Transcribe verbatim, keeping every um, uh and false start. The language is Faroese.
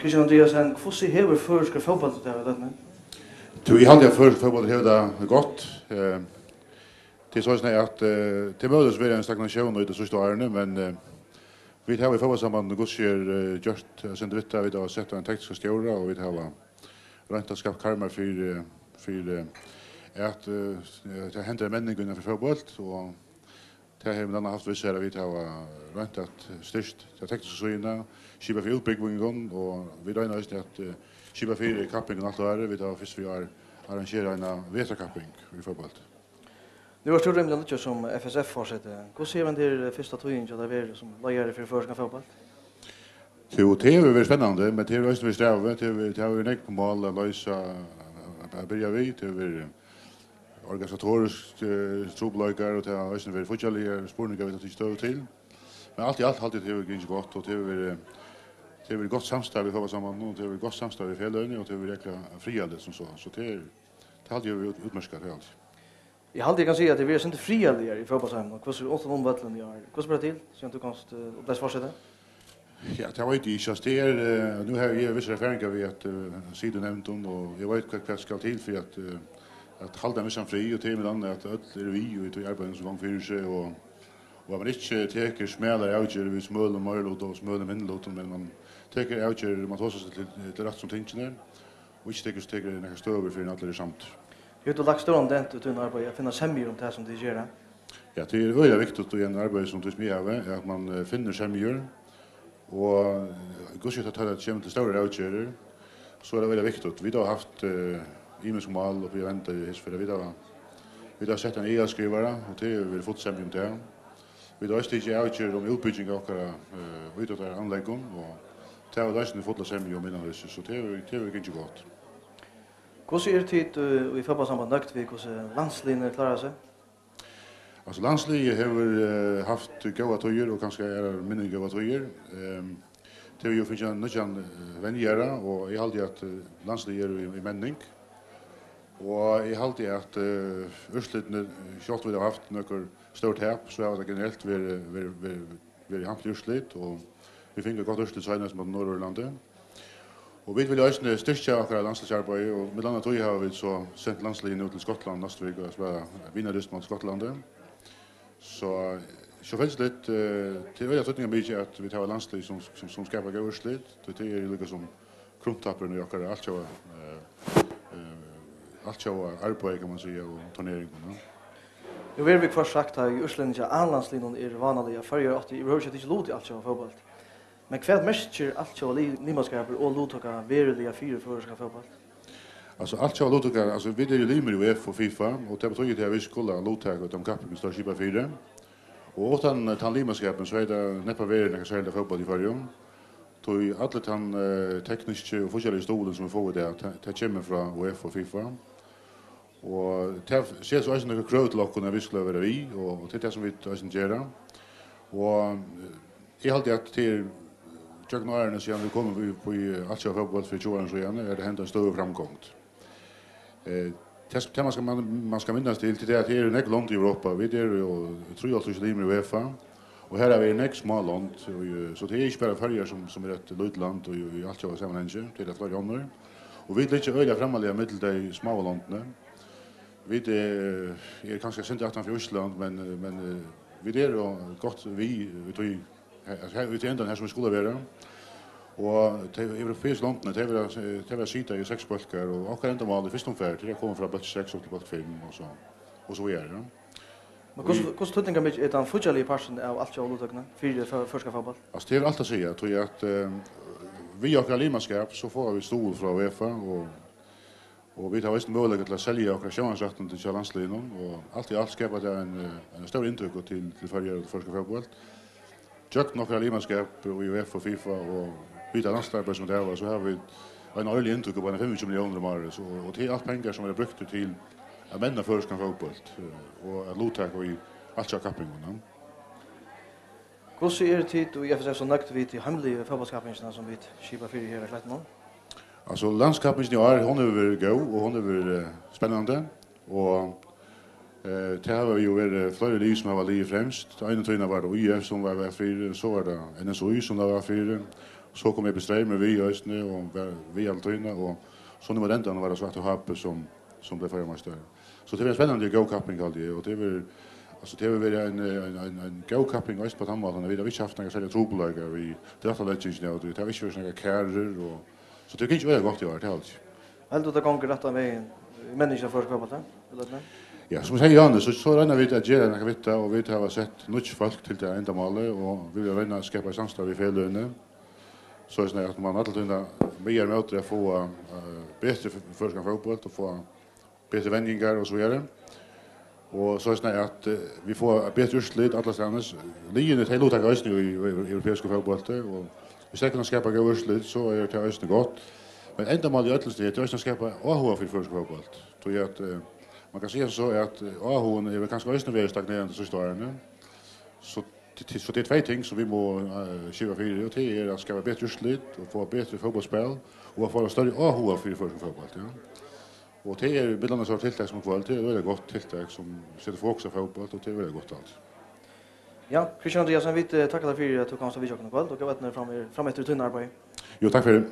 Kristian Andreasen, hvussu hevur føroyskur fótbóltur tað í løtuni? Tú, eg haldi, at føroyskur fótbóltur hevur tað gott. Eh, tað er soleiðis, at, eh, tað møguliga verið ein stagnatión í tí síðstu árini, men, eh, vit hava í fótbóltssambandinum, Gud sigur, eh, gjørt, eh, sum vit, vit hava sett ein tekniskan stjóra, og vit hava roynt at skapa karmar fyri, fyri, at, eh, tað hendir menning innan fyri fótbólt, og tað hevur millum annað havt við sær, at vit hava roynt at styrkt ta teknisku síðuna, skipað fyri útbúgvingum, og vit royna eisini at, eh, skipa fyri kappingum alt árið. Vit hava fyrst í ár arrangerað eina vetrarkapping í fótbólti. Nú ert tú rímiliga nýggjur sum F S F-forseti. Hvussu hevur hendan fyrsta tíðin hjá tær verið sum leiðari fyri føroyskan fótbólt? Jú, tað hevur verið spennandi, men tað hevur eisini verið strævið. Tað hevur verið, tað hava verið nógv mál at loysa, at byrja við. Tað hevur verið organisatoriskt, eh, trupulleikar, og tað hava eisini verið fíggjarligar spurningar, vit hava tikið støðu til. Men alt í alt haldi eg, tað hevur gingið gott, og tað hevur verið, tað hevur verið gott samstarv við fótbóltssambandinum, og tað hevur verið gott samstarv við feløgini, og tað hevur verið ekla friðarligt sum so. So tað er, tað haldi eg hevur verið út-, útmerkað, tað haldi eg. Eg haldi, eg kann siga, at tað er verið sindur friðarligari í fótbóltsheiminum, hvussu er uttan um vøllin í ár. Hvussu ber til, síðan tú komst, eh, og bleivst forseti? Ja, tað veit eg ikki. Altso, tað er, eh, nú havi eg vissar erfaringar við at, eh, sita í nevndum, og eg veit, hvat, hvat skal til fyri at, eh, at halda ein vissan frið, og tað er millum annað, at øll eru við í tí arbeiðinum, sum gongur fyri seg, og, og at man ikki tekur smalar avgerðir við smølum meiriluta og smølum minnilutum, men man tekur avgerðir, man tosar seg til, til rætt sum tingini, og ikki tekur, tekur nakrar støður fyrr enn allir eru samdir. Hevur tú lagt stóran dent í tínum arbeiði at finna semjur um tað, sum tit gera? Ja, tað er øgiliga viktigt í einum arbeiði sum tí, sum eg havi, at man, eh, finnur semjur, og, eh, hvussu tað, tá tað kemur til stórar avgerðir, so er tað øgiliga viktigt. Vit hava havt, eh, ymisk mál uppi at venda í hesi ferð. Vit hava, vit hava sett ein aðalskrivari, og tað hevur verið full semja um tað. Vit hava eisini tikið avgerð um útbygging av okkara, eh, ítróttaranleggum, og tað hava vit eisini fulla semju um innanhýsis, so tað hevur, tað hevur gingið gott. Hvussu eru tit, eh, í fótbóltssamband nøgd við, hvussu landsliðini klára seg? Altso, landsliðið hevur, eh, havt góðar tíðir og kanska aðrar minni góðar tíðir. Ehm, tey hava jú fingið ein nýggjan, eh, venjara, og eg haldi, at, eh, landsliðið er í, í menning. Og eg haldi, at, eh, úrslitini, sjálvt um vit hava havt nøkur stór tap, so hava tað generelt verið, verið, verið, verið hampilig úrslit, og vit fingu eitt gott úrslit seinast móti Norðurírlandi. Og vit vilja eisini styrkja okkara landsliðsarbeiði, og millum annað tí hava vit so sent landsliðið nú til Skotlands næstu viku at spæla vinardyst móti Skotlandi. So, sjálvfylgisliga, eh, tað er øgiliga týdningarmikið, at vit hava landslið, sum, sum, sum skapar góð úrslit, tí tað er líka sum krumtappurin í okkara altjóða, eh, eh, altjóða arbeiði, kann man siga, og turneringum, ja. Nú verður viðhvørt sagt, at í úrslitunum hjá A-landsliðnum er vánaliga, at Føroyar áttu yvirhøvur ikki at tikið lut í altjóða fótbólt. Men hvat merkir altjóða li-, limaskapur og luttøka veruliga fyri føroyskan fótbólt? Altso, altjóða luttøka, altso, vit eru limir í UEFA og FIFA, og tað betýðir, at vit skulu luttaka í teimum kappingum, sum teir skipa fyri. Og uttan, eh, tann limaskapin, so hevði tað næppe verið nakar serligur fótbóltur í Føroyum. Tí allur tann, eh, tekniski og fíggjarligi stuðulin, sum vit fáa í dag, tað, tað kemur frá UEFA og FIFA. Og tað setir so eisini nøkur krøv til okkum, at vit skulu vera við, og, og tað er tað, sum vit eisini gera. Og, eh, eg haldi, at tað er, gjøgnum árini, síðan vit komu í, í altjóða fótbólt fyri tjúgu árum síðan, er tað hent ein stórur framgongd. Eh, tað, tað man skal, man, man skal minnast til, til tað, at her eru nógv lond í Europa. Vit eru jú trýoghálvtrýss limir í UEFA, og her eru nógv smá lond, og, eh, so tað er ikki bara Føroyar, sum, sum er eitt lítið land í, í altjóða samanhangi, tað eru fleiri onnur. Og vit liggja øgiliga framarliga millum tey smáu londini. Vit, eh, eru kanska eitt sindur aftan fyri Ísland, men, eh, men, eh, vit eru gott við, við tí, her, her, í tí endan her, sum vit skulu vera. Og tey europeisku londini, tey verða, tey verða sita í seks bólkar, og okkara endamál í fyrstu ferð, tað er at koma frá bólki seks upp til bólk fimm, og so, og so víðari, ja. Men hvussu, og í hvussu týdningarmikil er tann fíggjarligi parturin av altjóða luttøkuni fyri før-, føroyska fótbólt? Altso, tað hevur alt at siga, tí at, eh, við okkara limaskap, so fáa vit stuðul frá UEFA, og Og vit hava eisini møguleika til at selja okkara sjónvarpsrættindi hjá landsliðnum, og alt í alt skapar tað ein, eh, ein stór inntøku til, til Føroyar og til føroyska fótbólt. Gjøgnum okkara limaskap í UEFA og FIFA og við tað landsarbeiði, sum vit hava, so hava vit eina árliga inntøku upp á eina fimmogtjúgu milliónir um árið, so, og tað er alt pengar, sum verða brúktir til at menna føroyskan fótbólt, eh, og at luttaka í altjóða kappingum, ja. Hvussu eru tit í F S F so nøgd við tí heimligu fótbóltskappingina, sum vit skipa fyri her á Klettinum? Altso, landskappingin í ár, hon hevur verið góð, og hon hevur verið, eh, spennandi. Og, eh, tað hava jú verið fleiri lið, sum hava ligið fremst. Eina tíðina var tað I F, sum var, var fyri, so var tað N S Í, sum var fyri. So kom Ebbi Streymoy við eisini, og var við alla tíðina, og so nú at endanum var tað so aftur H B, sum, sum bleiv føroyameistari. So tað var ein spennandi og góð kapping, haldi eg, og tað var, altso, tað hevur verið ein, ein, ein, ein góð kapping eisini á tann mátan, at vit hava ikki havt nakrar serligar trupulleikar við drættarleggingini, og tað hava ikki verið so nakrar kærur, og, so tað er gingið øgiliga gott í ár, tað haldi eg. Heldur tú, tað gongur rættan vegin í menniskjuni í føroyskum fótbólti? Ja, sum eg segði, Jóhannes, so, so royna vit at gera nakað við tað, og vit hava sett nýggj fólk til tað endamálið, og vit vilja royna at skapa eitt samstarv við feløgini, soleiðis at man alla tíðina vigar móti at fáa, eh, betri f-, føroyskan fótbólt og fáa betri venjingar og so víðari. Og soleiðis at, eh, vit fáa betri úrslit allastaðni. Liðini, tey luttaka eisini í, í, í europeiskum fótbólti, og viss tey kunnu skapa góð úrslit, so er tað eisini gott. Men endamálið í øllum, tað er eisini at skapa áhuga fyri føroyskum fótbólti. Tí at, eh, man kann siga so at, eh, áhugin hevur kanska eisini verið stagnerandi síðstu árini. So, tí, so tað er tvey ting, sum vit mugu, eh, skipa fyri, og tað er at skapa betri úrslit og fáa betri fótbóltsspæl og at fáa størri áhuga fyri føroyskum fótbólti, ja. Og tað er millum annað so tiltak sum í kvøld, tað er øgiliga gott tiltak sum setir fokus á fótbólt, og tað er øgiliga gott alt. Ja, Kristian Andreasen, vit, eh, takka tær fyri at tú komst á vitjan í kvøld, og góða ferð fram, fram eftir tínum arbeiði. Jú, takk fyri.